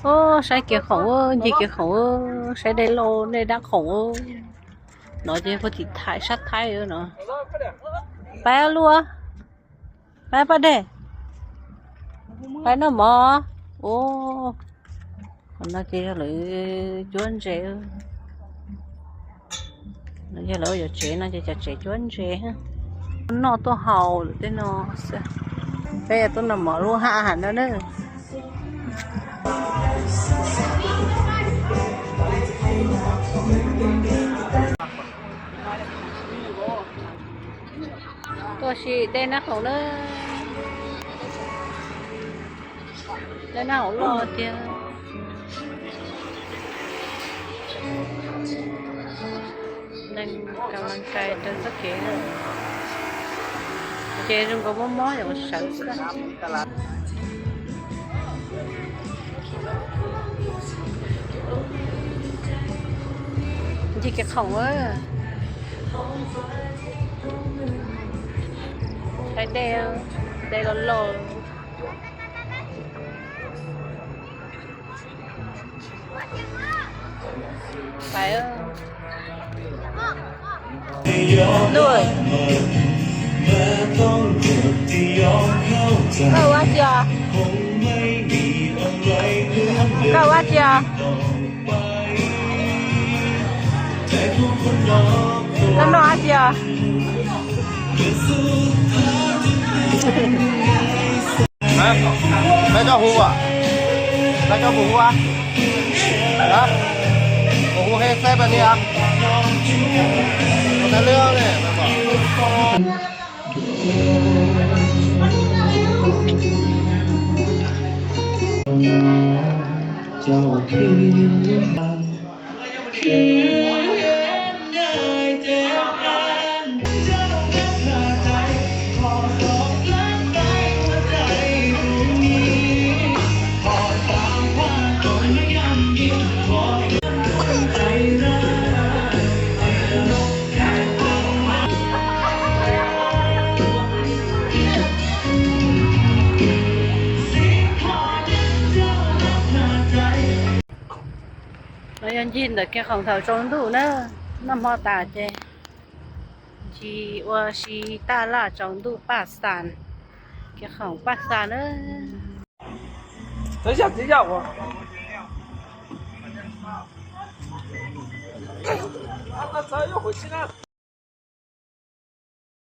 Saib kev khoom, ncig kev khoom, saib dej loj dej dab khoom. No ces puag tim Thaib, sab Thaib no. Pab luaj, pab poj dej, pab noj mov. Ua, qhov no ces yog lawv cuab ntses. Yog lawv ua yuav tsev no ces cov tsev cuab ntses. Tuaj noj tuaj haus lawm tej no xwb. Peb yuav tuaj noj mov lub haj ham no na. Tuaj sim dej nab khoom na. Dej nab khoom loj tiag. Neeg kas las kais rau txoj kev, ces zoo nkaus mob mob yog sawv xwb. Ncig kev khoom, saib dej, dej loj loj. Pais. Koj ua dab tsi os? Koj ua dab tsi os? Koj noj dab tsi os? Peb coj hu, peb coj hu hu, hu he xeb pes ni a, hu teb li ne. No yog ncig ntawm kev khoom thaum tsaus ntuj na, noj hmo tas ces ncig ua si taj laj tsaus ntuj paj xas, kev khoom paj xas na.